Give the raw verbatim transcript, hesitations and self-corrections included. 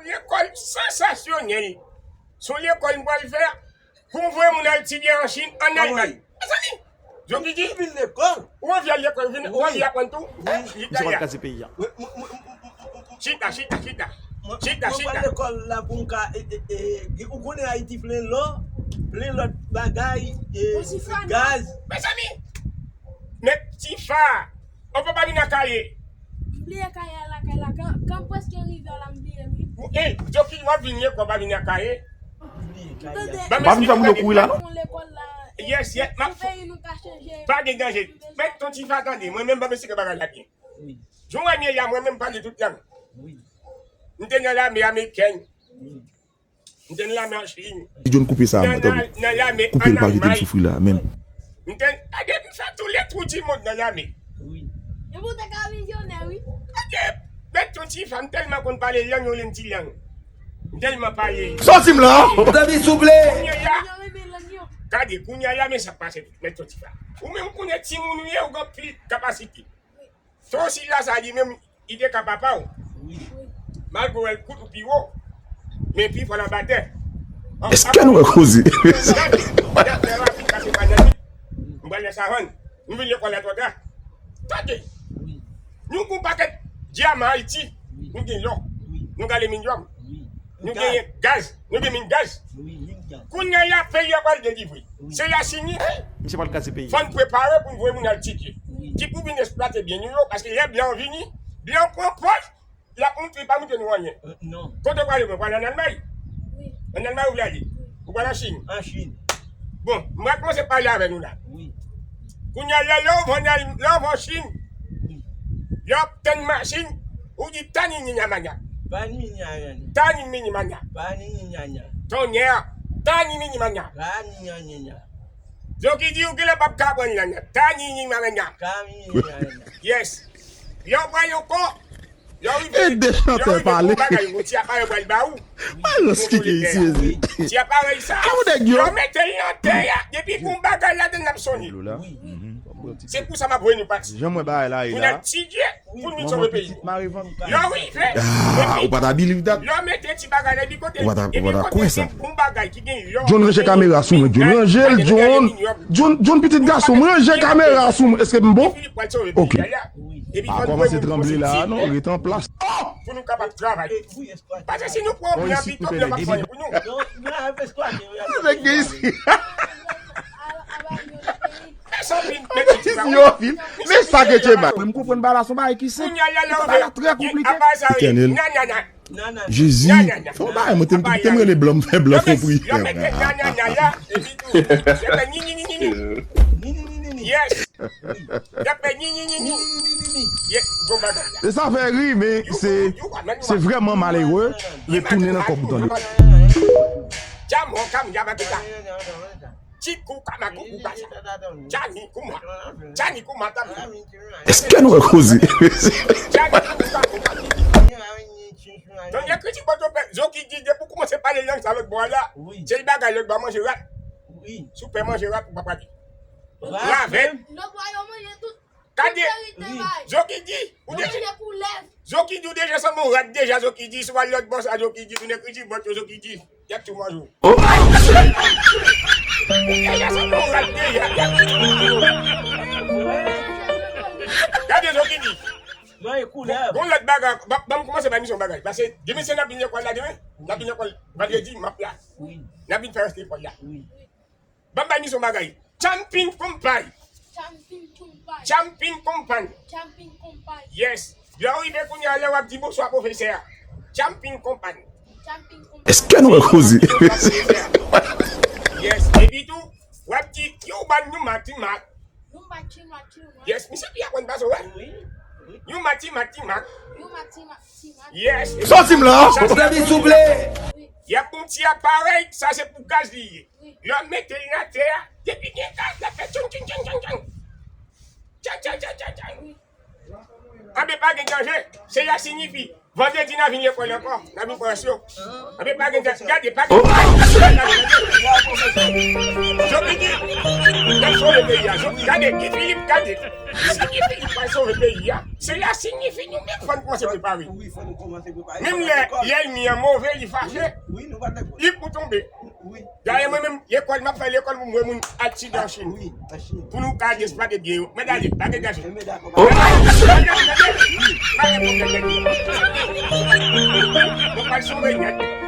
Lekòl sansasyonèl. Se yon lekòl m pral fè pou voye moun al etidye an Chin, ann Almay. Mezanmi, Djokidy, vin lekòl. Ou anvi al lekòl, vin, ou anvi aprann tou? Misye pral kraze peyi a. Chita, chita, chita. Chita, chita. Mwen pral lekòl la pou m ka, e, e, e, ou konnen Ayiti plen lò, plen lòt bagay, e, gaz. Mezanmi, men Tifa, ou papa vin nan kaye. M bliye kaye a lakay la. Kan, kan m prèske rive la, m bliye l, wi. Ey, Djokidy, w ap vin lekòl, w pa vin nan kaye. Ban m esplike bagay la. Yes, yes, m ap fè. Pa gen danje. Men ton Tifa tande, mwen menm m ap esplike bagay la byen. Jan w wè m ye a, mwen menm m pale tout lang. M te nan lame amerikèn. M te nan lame an Chin. John, koupe sa, nan, nan, nan lame an Almay. Koupe l, pa kite m soufri la, menm. M te, gade, m fè tous les trous du monde nan lame. Wi. E pou te ka misyonè, wi. Gade, men ton Tifa, m tèlman konn pale lang, yo rele m ti lang. M tèlman pale. Sòti m la! Tanpri, souple! Kounye a, gade, kounye a, men sa k pase, men ton Tifa. Ou menm, ou konnen timoun ou ye, ou gen anpil kapasite. Fè yon sila sa li menm, li te ka papa w. Wi. Malgre w wè l kout ou pi wo, men pi fò l anba tè. Èske nou wè koze? M pral lè savann. M vin lekòl la twò ta. Tande. Nou gen yon pakèt dyaman Ayiti. Nou gen lò. Nou gen aliminyòm. Nou gen gaz. Nou gen min gaz. Kounye a, peyi a pral delivre. Se la Chini. Misye pral kraze peyi. Fò n prepare pou n voye moun al etidye. Ki pou vin eksplwate byen nou yo, paske lè blan an vini, blan an pran pòz, l ap montre, pa montre nou anyen. Kote w prale, mwen prale ann Almay. Ann Almay ou vle ale? Ou prale an Chin? An Chin. Bon, m pral kòmanse pale avè nou la. Kounye a, lè, lè w vann al, lè w vann Chin, lè w ap tann machin, ou di tani ni nya manya. Pa ni nya nya. Tani ni nya nya. Pa ni ni nya nya. Tonyè. Tani ni nya manya. Pa ni nya nya nya. Djokidy, ou genlè p ap ka aprann la nya. Tani ni nya manya. Ka ni ni nya nya. Yes. Lè w pran yon kò, lè w rive, lè w rive pou yon bagay, yon ti aparèy pral ba ou. Balans ki gen isi, mezi. Ti aparèy sa, lè w mete l nan tè a, depi gon bagay ladan l ap sonnen. Se pou sa m ap voye nou pati. Jan mwen bagay la ye la. Pou n etidye, pou n vin sove peyi nou. Lè w rive, ah, ou pa ta believe that. Lè w mete ti bagay la, epi kote, ou pa ta, ou pa ta kwè sa. Gon bagay ki gen lò. John, ranje kamera sou mwen, John. Ranje l, John. John, John, pitit gason m, ranje kamera sou mwen. Èske m bon? Ok. Pa kòmanse tranble la, non, rete an plas. Pou nou kapab travay. Paske si nou pran blan pito, blan p ap fè anyen pou nou. Nèg gen isi. Yo, men sa ke Dye bay. Mwen, m konprann bagay la, se yon bagay ki senp. Bagay la trè konplike. Etènèl. Jezi, fè yon bagay, mwen te, te m rele blan, m fè blan fè priyè. Yes. Y ap fè ni, ni, ni, ni, ni. Y ap fè ni, ni, ni, ni, ni. Yes, bon bagay la. E sa fè ri, men se, se vrèman malere retounen nan kò pou tande. Djamò, kam, djamò, tout sa. Ti kou, kama, kou, kou, kasa. Djani, kouma. Djani, kouma, tam. Èske nou wè koze? Djani, kou, kou, kou, kou. Donk, ekriti Pòtoprens, Djokidy, depi w kòmanse pale lang sa lòt bò a la, se l bagay lòt bò a manje rat. Si w pè manje rat, ou pa prale. Ravèt. Lòt bò a yo manje tout. Gade. Djokidy, ou deja, Djokidy, ou deja sanble yon rat deja, Djokidy, si w al lòt bò sa, Djokidy, tounen ekriti bòt yo, Djokidy. Y ap tou manje w. Deja sanble yon rat deja. Y ap tou manje w. Gade Djokidy. Gon lòt bagay, ban, ban m kòmanse bay misye yon bagay. Paske demen se n ap vin lekòl la demen, n ap vin lekòl vandredi, m ap la. N ap vin fè rès lekòl la. Ban m bay misye yon bagay. Champing konpay. Champing konpay. Champing konpay. Champing konpay. Yes. Lè w rive kounye a, lè w ap di bonswa pwofesè a. Champing konpay. Champing konpay. Èske nou wè koze? Yes. Epi tou, w ap di, yo ban nou matimat. Yon matimat, yon mat. Yes, misye pi aprann pase w, wè. Yon matimat, yon mat. Yon matimat, yon mat. Yes. Sòti m la. Souple. Y ap yon ti aparèy, sa se pou gaz li ye. Lè w mete l nan tè a, depi gen gaz, l ap fè tchong, tchong, tchong, tchong, tchong. Tchang, tchang, tchang, tchang, tchang. Anben, pa gen danje. Se la siyifi. Vandredi, n a vin lekòl ankò. N a vin pran yo. Anben, pa gen dat. Gade, pa gen. Jovini, n ap sove peyi a. Jovini, gade, Guy Philippe, gade. Si Guy Philippe pral sove peyi a, se la siyifi nou menm fò n kòmanse prepare. Menm lè lènmi an move, li fache, li pou tonbe. Dayè, mwen menm, lekòl, m ap fè lekòl pou m wè moun aksidan an Chin. Pou nou ka desplade byen yo. Men gade, pa gen danje. Pa gen pwoblèm, nèg. Nou pral sove nèt.